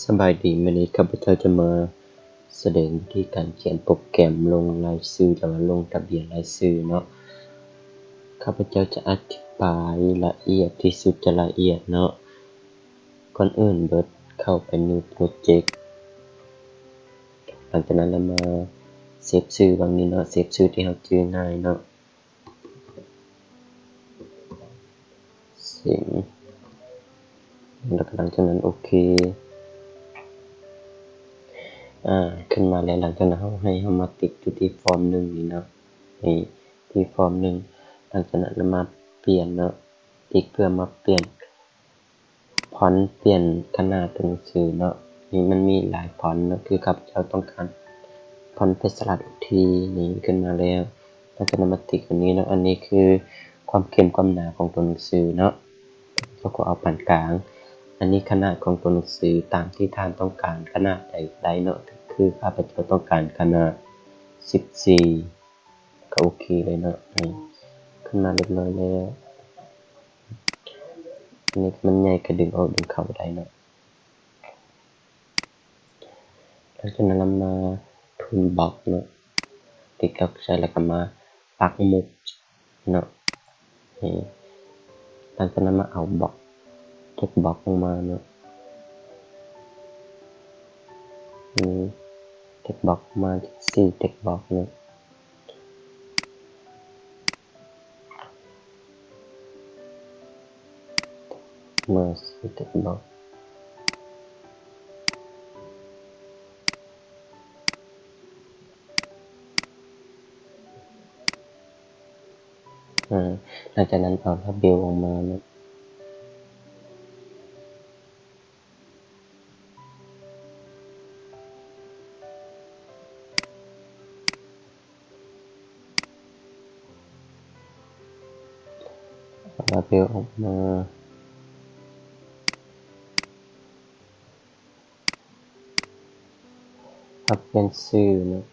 ສະບາຍດີ, ມື້ນີ້ຂ້າພະເຈົ້າຈະມາສະແດງວິທີການຂຽນໂປຣແກຣມລົງລາຍຊື່ ຫຼືວ່າລົງທະບຽນລາຍຊື່ເນາະ. ຂ້າພະເຈົ້າຈະອະທິບາຍລະອຽດທີ່ສຸດຈະລະອຽດເນາະ. ກ່ອນອື່ນເບີດເຂົ້າໄປ New Project, ຫຼັງຈາກນັ້ນລະມາເຊບຊື່ຫວ່າງນີ້ເນາະ, ເຊບຊື່ທີ່ເຮົາຈື່ງ່າຍເນາະ. ເສັງ ແລ້ວກໍຫຼັງຈາກນັ້ນໂອເຄ ອາ ຂຶ້ນມາແລ້ວ. ຫຼັງຈາກນັ້ນເຮົາ ໃຫ້ເຮົາມາຕິກຢູ່ທີ່ຟອມໜຶ່ງນີ້ເນາະ, ນີ້ ທີ່ຟອມໜຶ່ງ. ຫຼັງຈາກນັ້ນລະມາປ່ຽນເນາະ, ຕິກເພື່ອມາປ່ຽນຟອນ ປ່ຽນຂະໜາດຕົວໜັງສືເນາະ. ນີ້ມັນມີຫຼາຍຟອນເນາະ, ຄືຂ້າພະເຈົ້າຕ້ອງການຟອນເຟສສະລັດໂອທີ ນີ້ຂຶ້ນມາແລ້ວ. ຫຼັງຈາກນັ້ນມາຕິກອັນນີ້ເນາະ, ອັນນີ້ຄືຄວາມເຂັ້ມຄວາມໜາຂອງຕົວໜັງສືເນາະ, ເຮົາກໍເອົາປານກາງ. ອັນນີ້ຂະໜາດຂອງຕົວໜັງສືຕາມທີ່ທ່ານຕ້ອງການຂະໜາດໃດກໍໄດ້ເນາະ, ຄືຂ້າພະເຈົ້າຕ້ອງການຂະໜາດສິບສີ່ ກໍໂອເຄເລີຍເນາະ. ນີ້ຂຶ້ນມາຮຽບຮ້ອຍແລ້ວ, ອັນນີ້ມັນໃຫຍ່ກໍດຶງອອກດຶງເຂົ້າໄດ້ເນາະ. ຫຼັງຈາກນັ້ນລະມາ Toolbox ເນາະ, ຕິກອອກໃສ່ ແລ້ວກໍມາປັກໝຸດເນາະ. ນີ້ ຫຼັງຈາກນັ້ນມາເອົາບັອກ ເທັກບັອກອອກມາເນາະ, ນີ້ ເທັກບັອກອອກມາ ສີ່ເທັກບັອກເນາະ. ມາສະເຕັບບັອກ ອາ ຫຼັງຈາກນັ້ນເອົາລາເບວອອກມາເນາະ. ເອົາລາເບວອອກມາ, ປັບປ່ຽນຊື່ເນາະ.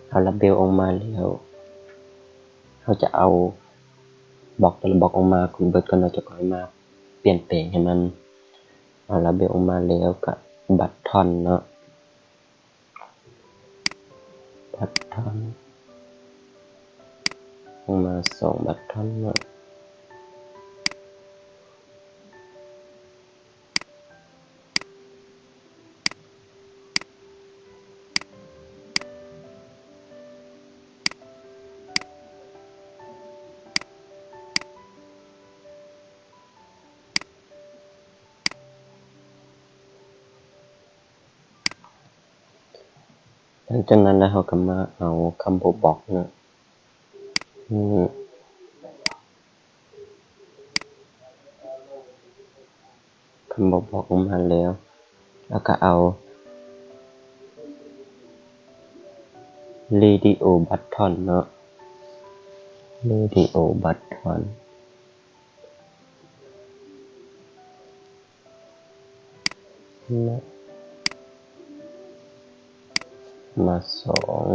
ເອົາລາເບວອອກມາແລ້ວ ເຮົາຈະເອົາບັອກແຕ່ລະບັອກອອກມາເບິດກ່ອນເນາະ, ຈະຄ່ອຍມາປ່ຽນແປງໃຫ້ມັນ. ເອົາລາເບວອອກມາແລ້ວກະບັດທອນເນາະ. ບັດທອນ ອອກມາສອງບັດທອນເນາະ. ຫຼັງຈາກນັ້ນແລ້ວເຮົາກໍມາເອົາ Combo Box ເນາະ, ນີ້ Combo Box ອອກມາແລ້ວ ແລ້ວກໍເອົາ Radio Button ເນາະ, Radio Button ມາສອງ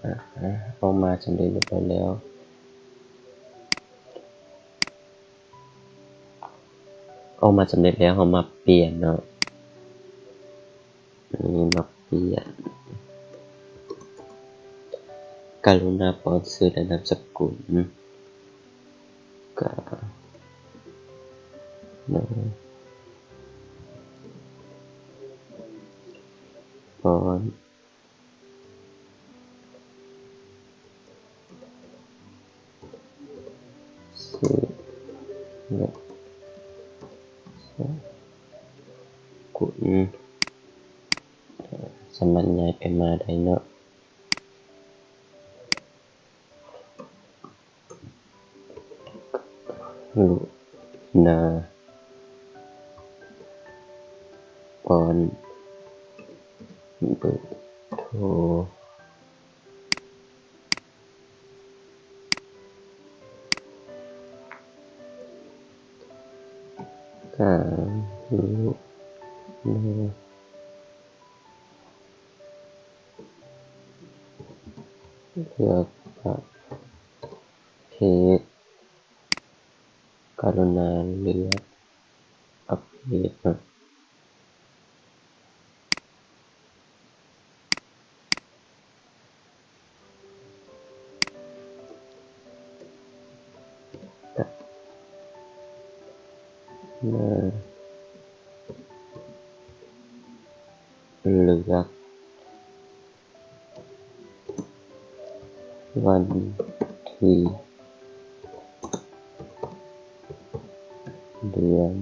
ອາ ອອກມາສຳເລັດຮຽບຮ້ອຍແລ້ວ. ອອກມາສຳເລັດແລ້ວ ເຮົາມາປ່ຽນເນາະ, ນີ້ມາປ່ຽນ ກະລຸນາປ້ອນຊື່ ແລະ ນາມສະກຸນ ກະນາ ປ້ອນ ຊື່ ແລະ ສະກຸນ ສາມາດຍ້າຍໄປມາໄດ້ເນາະ. ລຸນາ ປ້ອນເບີໂທ ກະລຸນາ ເລືອກປະເພດ ກະລຸນາເລືອກປະເພດເນາະ. ມາເລືອກວັນທີ ເດືອນ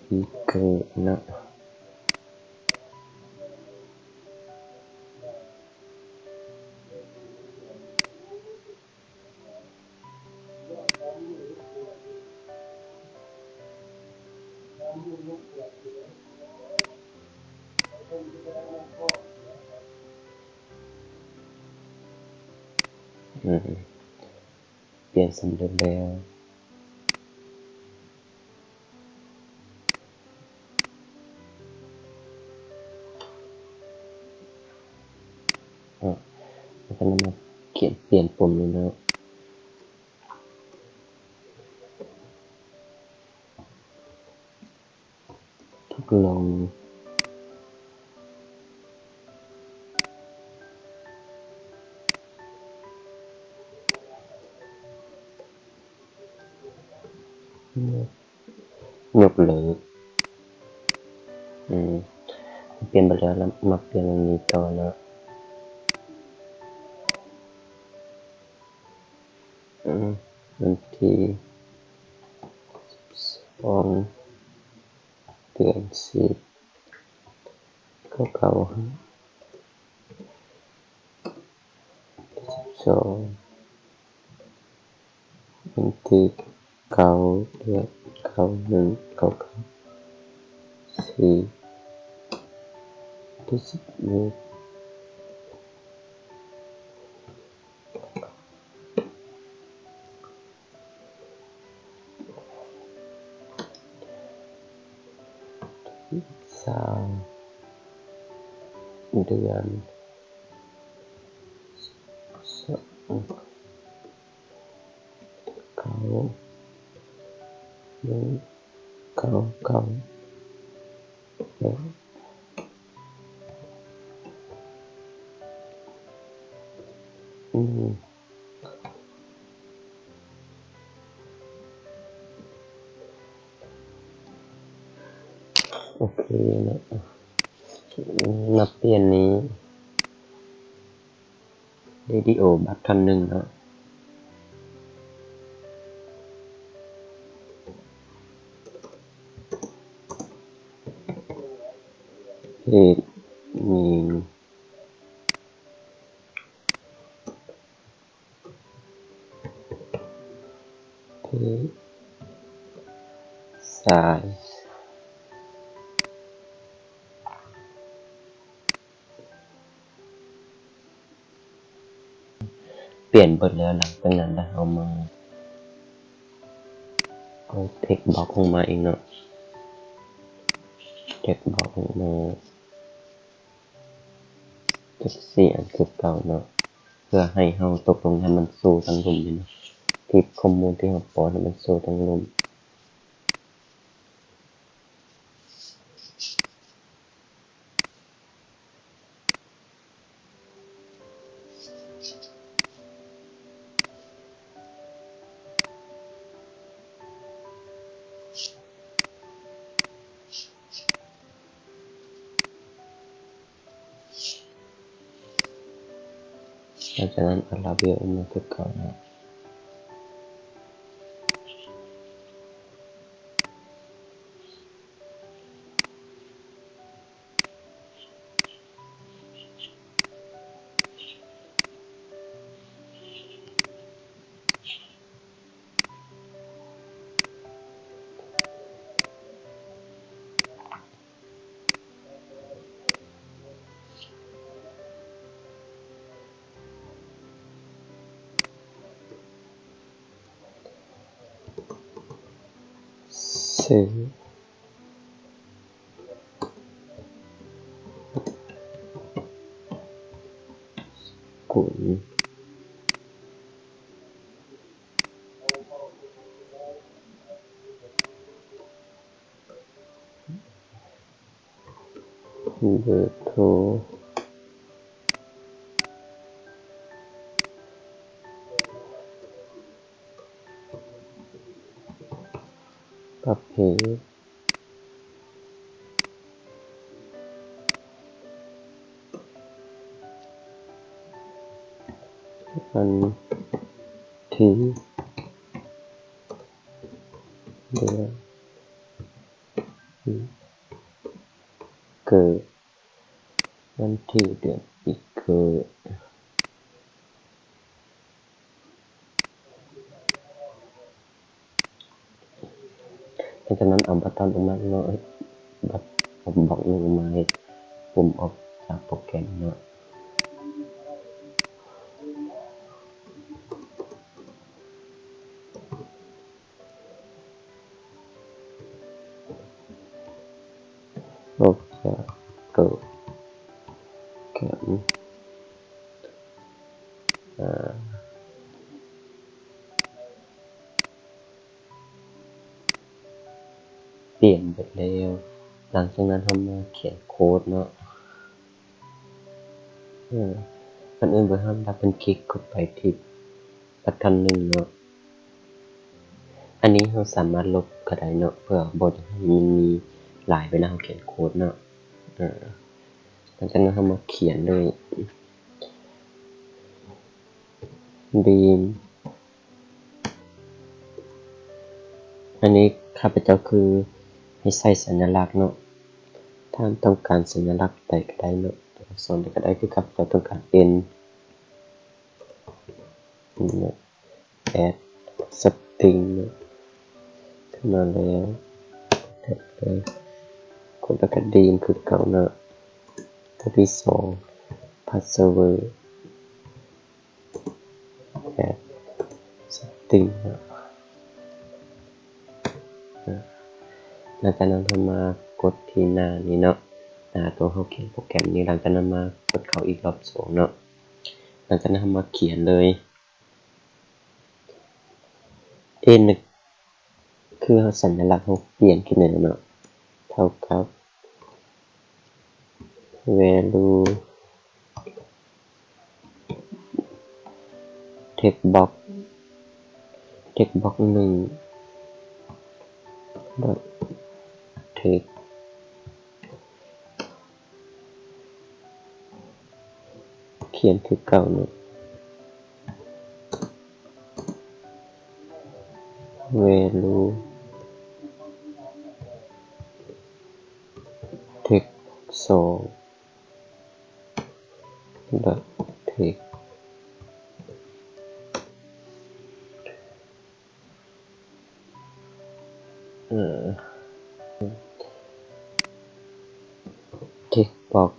ປີເກີດເນາະ. ອືມ ປ່ຽນສຳເລັດແລ້ວ. ເອົາ ແລ້ວກໍນຳມາຂຽນປ່ຽນປຸ່ມນີ້ເນາະ. ຕົກລົງ. ຍົກເລີກ. ອືມ ປ່ຽນໄປແລ້ວ ແລ້ວມາປ່ຽນອັນນີ້ຕໍ່ເນາະ. ອືມ ວັນທີສິບສອງ ເດືອນສິບ ເກົ້າເກົ້າຫ້າ ສິບສອງ ວັນທີເກົ້າ ເດືອນເກົ້າ ໜຶ່ງ ເກົ້າເກົ້າ ສີ່ ວັນທີສິບເອັດ ຊາວ ເດືອນສອງ ເກົ້າ ໜຶ່ງ ເກົ້າເກົ້າ ອືມ ໂອເຄເນາະ ນັກຮຽນນີ້ ເຣດິໂອບັດທ່ອນໜຶ່ງເນາະ ເພດຍິງ ເພດຊາຍ. ປ່ຽນເບິດແລ້ວ ຫຼັງຈາກນັ້ນລະເຮົາມາເອົາເທັກບັອກອອກມາອີກເນາະ ເທັກບັອກອອກມາ ເຈັດສີ່ອັນຄືເກົ່າເນາະ ເພື່ອໃຫ້ເຮົາຕົກລົງໃຫ້ມັນໂຊທັງລຸ່ມນີ້ເນາະ ທີ່ຂໍ້ມູນທີ່ເຮົາປ້ອນໃຫ້ມັນໂຊທັງລຸ່ມ. ຫຼັງຈາກນັ້ນເອົາລາເວວອອກມາຄືເກົ່າເນາະ. ເຊບ ກຸນ. ເບີໂທ ປະເພດ ວັນທີເດືອນປີເກີດ ວັນທີເດືອນປີເກີດ. ຫຼັງຈາກນັ້ນເອົາບັດຕອນອອກມາເນາະ ເອົາບັດໜຶ່ງອອກມາ ເຮັດປຸ່ມອອກຈາກໂປຣແກຣມເນາະ. ອອກຈາກໂປຣແກຣມ ອາ ປ່ຽນເບິດແລ້ວ. ຫຼັງຈາກນັ້ນເຮົາມາຂຽນໂຄດເນາະ. ເອີ ກ່ອນອື່ນເບີເຮົາດັບເບິນຄລິກເຂົ້າໄປທີ່ບັດຕອນໜຶ່ງເນາະ. ອັນນີ້ເຮົາສາມາດລົບກໍໄດ້ເນາະ ເພື່ອບໍ່ຢາກໃຫ້ມັນມີຫຼາຍເວລາເຮົາຂຽນໂຄດເນາະ. ເອີ ຫຼັງຈາກນັ້ນເຮົາມາຂຽນໂດຍ beam ອັນນີ້ຂ້າພະເຈົ້າຄືໃຫ້ໃສ່ສັນຍະລັກເນາະ. ທ່ານຕ້ອງການສັນຍະລັກໃດກໍໄດ້ເນາະ ຕົວອັກສອນໃດກໍໄດ້ ຄືຂ້າພະເຈົ້າຕ້ອງການ N add string ເນາະ ຂຶ້ນມາແລ້ວ ແທັບເລີຍ ກົດແລ້ວກໍ beam ຄືເກົ່າເນາະ. ຕົວທີສອງ password add string ເນາະ. ຫຼັງຈາກນັ້ນເຮົາມາກົດທີ່ໜ້ານີ້ເນາະ ໜ້າຕົວເຮົາຂຽນໂປຣແກຣມນີ້. ຫຼັງຈາກນັ້ນມາກົດເຂົ້າອີກລອບສອງເນາະ. ຫຼັງຈາກນັ້ນເຮົາມາຂຽນເລີຍ N ຄືເຮົາ ສັນຍະລັກເຮົາປ່ຽນຂຶ້ນແລ້ວເນາະ ເທົ່າກັບ value text box text box ໜຶ່ງ text ຂຽນຄືເກົ່າເນາະ value text ສອງ text ເອີ text box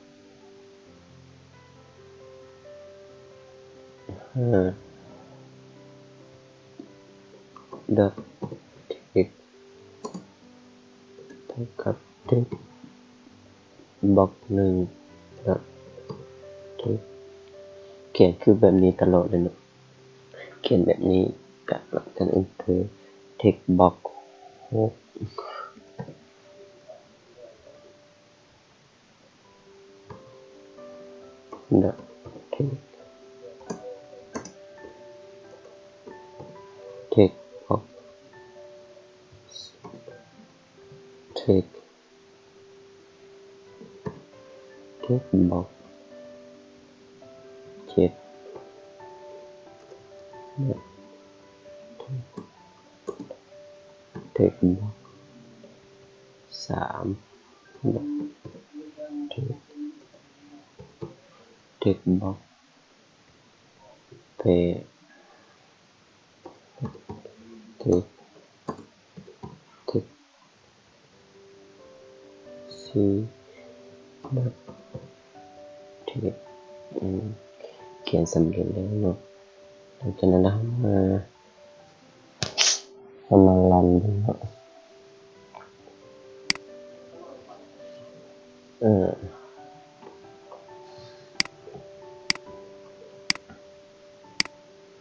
ຫ້າ text ເທົ່າກັບ text box ໜຶ່ງ ແລ້ວ text ຂຽນຄືແບບນີ້ຕະຫຼອດເລີຍເນາະ. ຂຽນແບບນີ້ກະ text box ຫົກ text text box text text box ເຈັດ text box ສາມ text box ແປດ text text ສີ່ text ຂຽນສຳເລັດແລ້ວເນາະ. ຫຼັງຈາກນັ້ນເຮົາມາ ເຮົາມາລັນເບິ່ງເນາະ. ເອີ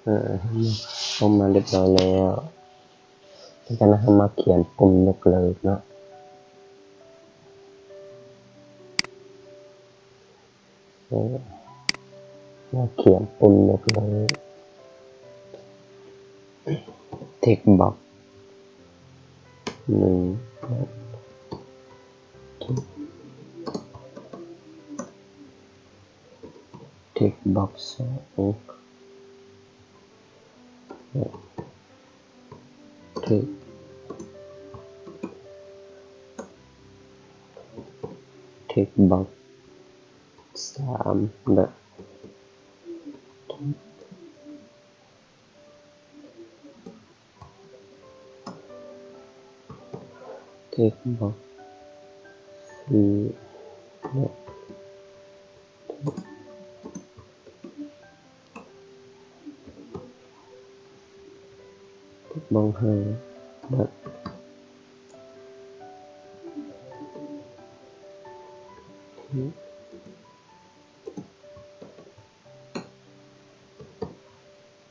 ເອີ ເຮົາມາ ເຮົາມາຮຽບຮ້ອຍແລ້ວ. ຈາກນັ້ນເຮົາມາຂຽນປຸ່ມຍົກເລີກເນາະ. ມາຂຽນປຸ່ນເລັກນ້ອຍ text box ໜຶ່ງ text box ສອງ text text box ສາມ ແລະ text box ສີ່ ແລະ text box ຫ້າ ແລະ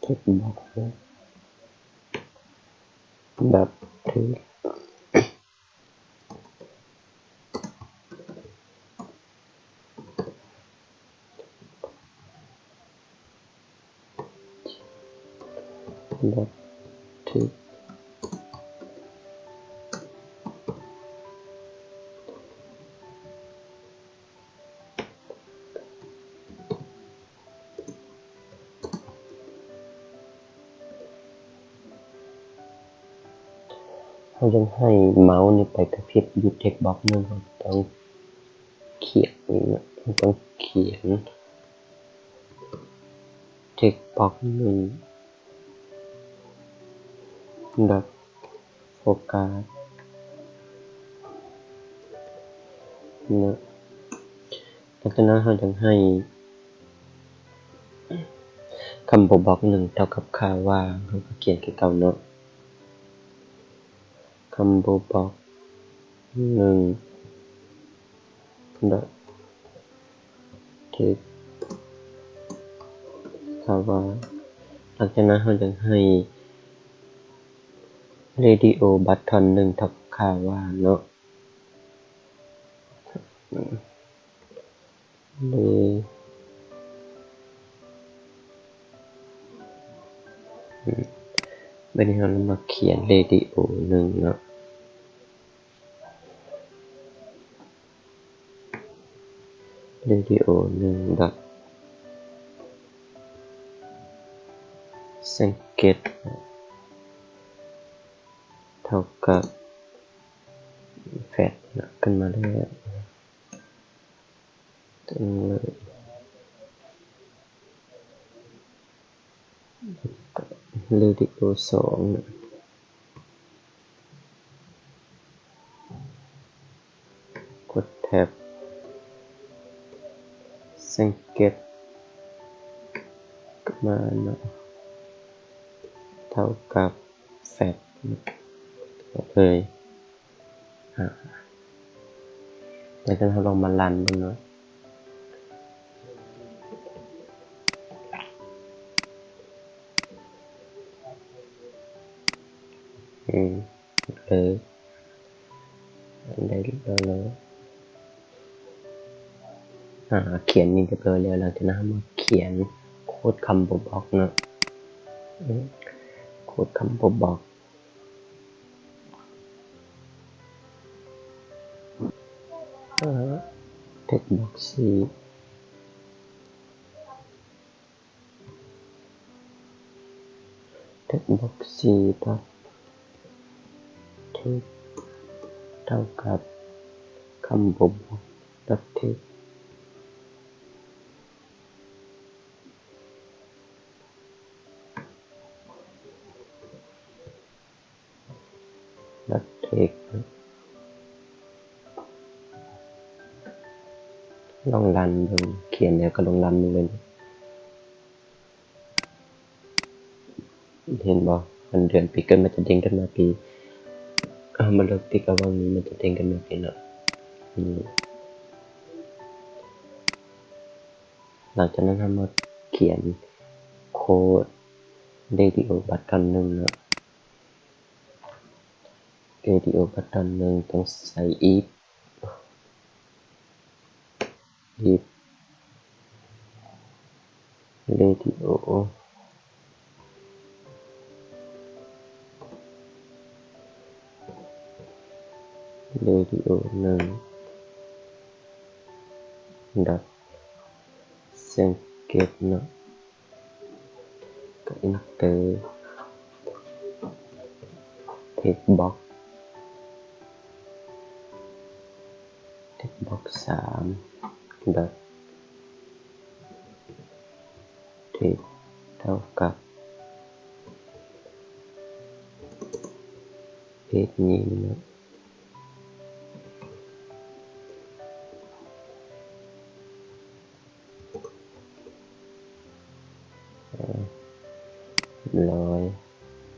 text box ຫົກ ແລະ text text ເຮົາຢາກໃຫ້ເມົານີ້ໄປກະພິບຢູ່ text box ໜຶ່ງ ເຮົາຕ້ອງຂຽນນີ້ນະ ເຮົາຕ້ອງຂຽນ text box ໜຶ່ງ dot focus ນະ. ຫຼັງຈາກນັ້ນເຮົາຢາກໃຫ້ combo box ໜຶ່ງເທົ່າກັບຄ່າວ່າງ ເຮົາກະຂຽນຄືເກົ່າເນາະ combo box ໜຶ່ງ dot text ຖ້າວ່າ ຫຼັງຈາກນັ້ນເຮົາຢາກໃຫ້ radio button ໜຶ່ງເທົ່າຄ່າວ່າງເນາະ ເລີຍ ບາດນີ້ເຮົາມາຂຽນ radio ໜຶ່ງເນາະ radio ໜຶ່ງ dot sankey ເທົ່າກັບ fat ເນາະ ຂຶ້ນມາແລ້ວ radio ສອງ ກົດ tab sankey ມາເນາະ ເທົ່າກັບ fat ເລີຍ. ອາ ແລ້ວເຮົາລອງມາຣັນເບິ່ງເນາະ ອືມ ເລີຍ ໄດ້ເລີຍ ອາ ຂຽນນີ້ຮຽບຮ້ອຍແລ້ວ ຫຼັງຈາກນັ້ນເຮົາມາຂຽນໂຄດ combo box ເນາະ ອືມ ໂຄດ combo box ເອີ text box ສີ່ text box ສີ່ dot text ເທົ່າກັບ combo box dot text dot text ລອງຣັນເບິ່ງ ຂຽນແລ້ວກະລອງຣັນເບິ່ງເລີຍ ເຫັນບໍ່ ວັນເດືອນປີເກີດມັນຈະເດັ່ງຂຶ້ນມາ ປີ ເຮົາມາເລືອກຕິກເອົາຫວ່າງນີ້ ມັນຈະເດັ່ງຂຶ້ນມາພີ້ເນາະ ນີ້ ຫຼັງຈາກນັ້ນເຮົາມາຂຽນໂຄດ radio button ໜຶ່ງເນາະ radio button ໜຶ່ງ ຕ້ອງໃສ່ if if ເຣດິໂອ ເຣດິໂອໜຶ່ງ ດອດ ເຊັງເກັດເນາະ ກໍເອັນເຕີ ເທັກບັອກ ເທັກບັອກສາມ ດອດ ເທັກເທົ່າກັບ ເພຈນີ້ເນາະ ເອີ ຮຽບຮ້ອຍ ແລ້ວ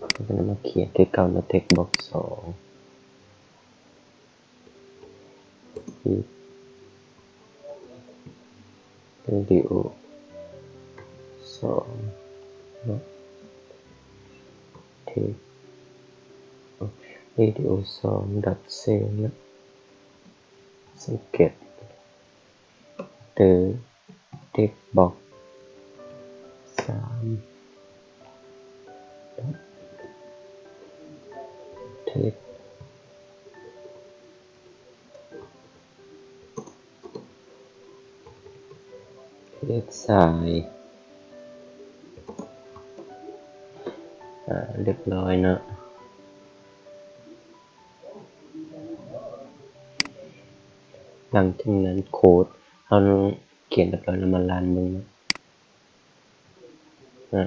ກໍນຳມາຂຽນຄືເກົ່າເນາະ ເທັກບັອກສອງ ວິດ ວິດີໂອສອງເນາະ ເທັກ ວິດີໂອສອງ ດອດ ເຊວ ເນາະ ສັງເກດ ເຕີ ເທັກບັອກສາມ ເທັກ ເທັກສາຍ ອາ ຮຽບຮ້ອຍເນາະ. ຫຼັງຈາກນັ້ນໂຄດເຮົາຂຽນຮຽບຮ້ອຍແລ້ວ ມາຣັນເບິ່ງເນາະ ອາ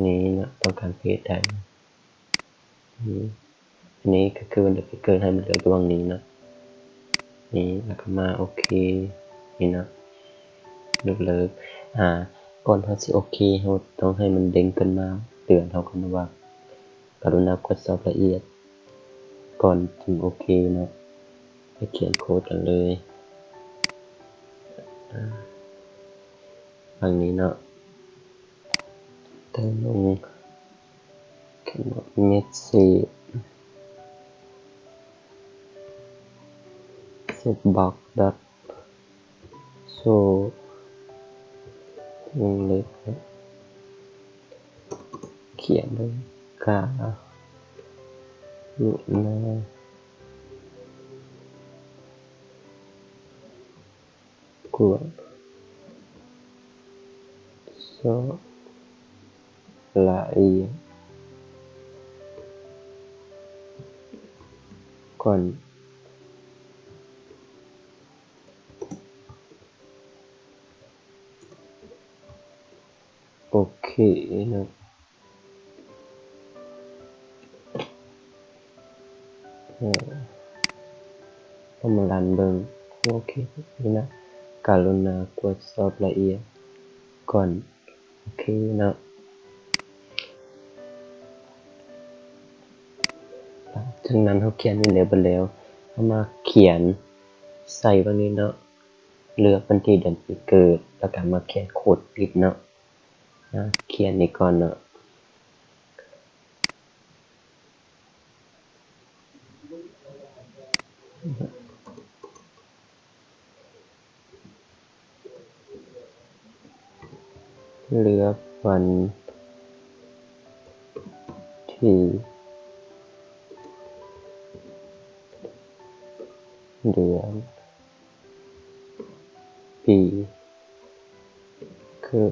ນີ້ເນາະ ຕ້ອງການເພຈໃດ ນີ້ ອັນນີ້ກໍຄືມັນຈະໄປເກີດໃຫ້ມັນເລືອກຢູ່ຫວ່າງນີ້ເນາະ ນີ້ ແລ້ວກໍມາໂອເຄ ນີ້ເນາະ ຍົກເລີກ ອາ ກ່ອນເຮົາຊິໂອເຄ ເຮົາຕ້ອງໃຫ້ມັນເດ້ງຂຶ້ນມາເຕືອນເຮົາກ່ອນວ່າ ກະລຸນາກວດສອບລະອຽດກ່ອນຈຶ່ງໂອເຄເນາະ ໄປຂຽນໂຄດກັນເລີຍ ອາ ຫວ່າງນີ້ເນາະ ເຕີມລົງ cannot message set box dot show ວົງເລັບ ຂຽນໂດຍ ກະລຸນາ ກວດສອບລະອຽດກ່ອນ ໂອເຄເນາະ. ເຮົາມາຣັນເບິ່ງ ໂອເຄ ນີ້ນະ ກະລຸນາກວດສອບລະອຽດກ່ອນ ໂອເຄເນາະ. ຈາກນັ້ນເຮົາຂຽນນີ້ແລ້ວ ເຮົາມາຂຽນໃສ່ບ່ອນນີ້ເນາະ ເລືອກວັນທີເດືອນປີເກີດ ແລ້ວກະມາຂຽນໂຄດປິດເນາະ. ອາ ຂຽນນີ້ກ່ອນເນາະ ເລືອກວັນທີ ເດືອນ ປີ ຄື ອ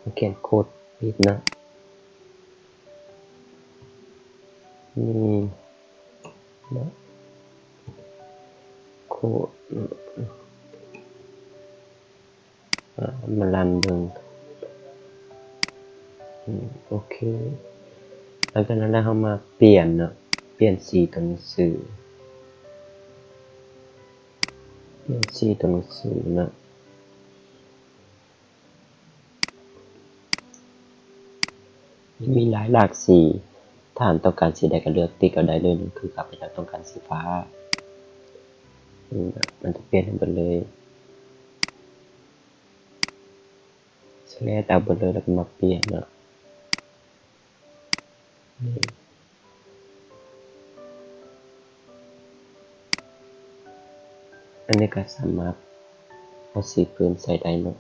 າ ຂຽນໂຄດຜິດເນາະ ນີ້ເນາະ ໂຄດ ອາ ມາຣັນເບິ່ງ ອືມ ໂອເຄ ຫຼັງຈາກນັ້ນແລ້ວເຮົາມາປ່ຽນເນາະ ປ່ຽນສີຕົວໜັງສື ປ່ຽນສີຕົວໜັງສືເນາະ ມີຫຼາຍຫຼາກສີ ຖ້າທ່ານຕ້ອງການສີໃດກໍເລືອກຕິກເອົາໄດ້ເລີຍ ຄືຂ້າພະເຈົ້າຕ້ອງການສີຟ້າ ອືມ ມັນຈະປ່ຽນໃຫ້ເບິດເລີຍ ເລກເອົາເບິດເລີຍ ແລ້ວກໍມາປ່ຽນເນາະ ນີ້ ອັນນີ້ກໍສາມາດເອົາສີພື້ນໃສ່ໄດ້ເນາະ.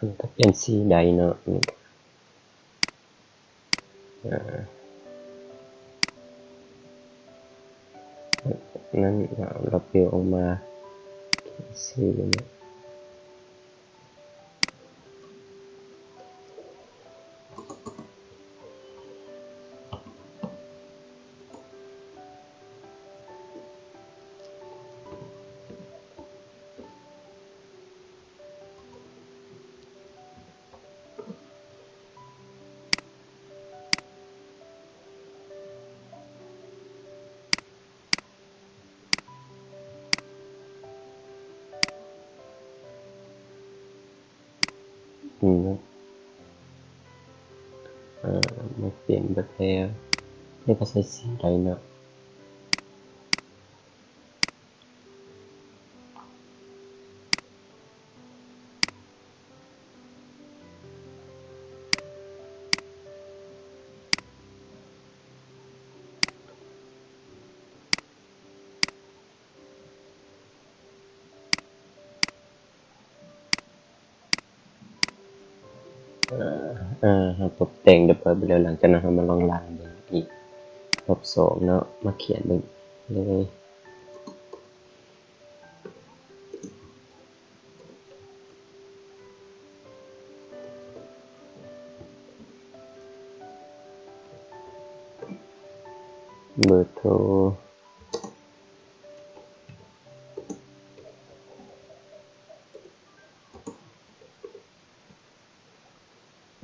ອັນນີ້ກໍປ່ຽນສີໄດ້ເນາະ ນີ້ ອາ ນັ້ນ ເອົາລັບເບວອອກມາ ສີນີ້. ອືມ ເອີ ມັນປ່ຽນເບິດແລ້ວ ນີ້ກໍໃສ່ສີໄດ້ເນາະ. ເອີ ເຮົາຕົບແຕ່ງຮຽບຮ້ອຍໄປແລ້ວ ຫຼັງຈາກນັ້ນເຮົາມາລອງລ້າງເບິ່ງອີກຮອບສອງເນາະ ມາຂຽນເບິ່ງເລີຍ. ເບີໂທ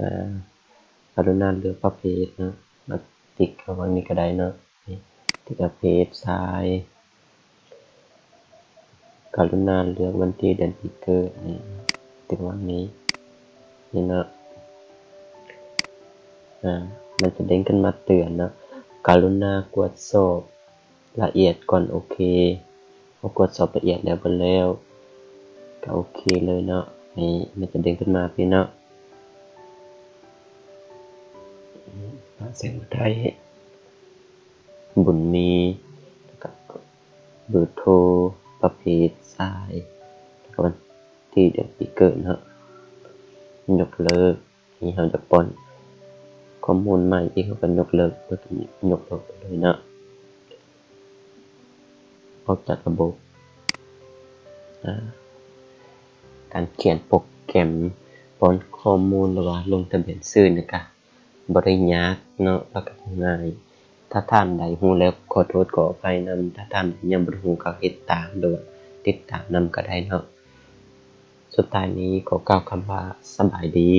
ອາ ກະລຸນາເລືອກປະເພດເນາະ ມາຕິກເຂົ້າຫວ່າງນີ້ກໍໄດ້ເນາະ ຕິກປະເພດຊາຍ. ກະລຸນາເລືອກວັນທີເດືອນປີເກີດນີ້ ຕິກຫວ່າງນີ້ ນີ້ເນາະ ອາ ມັນຈະເດັ້ງຂຶ້ນມາເຕືອນເນາະ ກະລຸນາກວດສອບລະອຽດກ່ອນ. ໂອເຄ ເຮົາກວດສອບລະອຽດແລ້ວເບິດແລ້ວ ກໍໂອເຄເລີຍເນາະ ນີ້ ມັນຈະເດັ້ງຂຶ້ນມາພີ້ເນາະ. ປະເສັນໄທ ບຸນມີ ແລ້ວກໍເບີໂທ ປະເພດຊາຍ ແລ້ວກໍວັນທີເດືອນປີເກີດເນາະ ຍົກເລີກ. ນີ້ເຮົາຈະປ້ອນຂໍ້ມູນໃໝ່ອີກ ເຮົາກໍຍົກເລີກ ຍົກເລີກໄປເລີຍເນາະ. ອອກຈາກລະບົບ ອາ ການຂຽນໂປຣແກຣມປ້ອນຂໍ້ມູນ ຫຼືວ່າລົງທະບຽນຊື່ນີ້ກະບໍ່ໄດ້ຍາກເນາະ ແລ້ວກະງ່າຍ. ຖ້າທ່ານໃດຮູ້ແລ້ວຂໍໂທດຂໍອະໄພນຳ, ຖ້າທ່ານໃດຍັງບໍ່ຮູ້ກໍເຮັດຕາມ ຫຼືວ່າຕິດຕາມນຳກໍໄດ້ເນາະ. ສຸດທ້າຍນີ້ຂໍກ່າວຄຳວ່າສະບາຍດີ.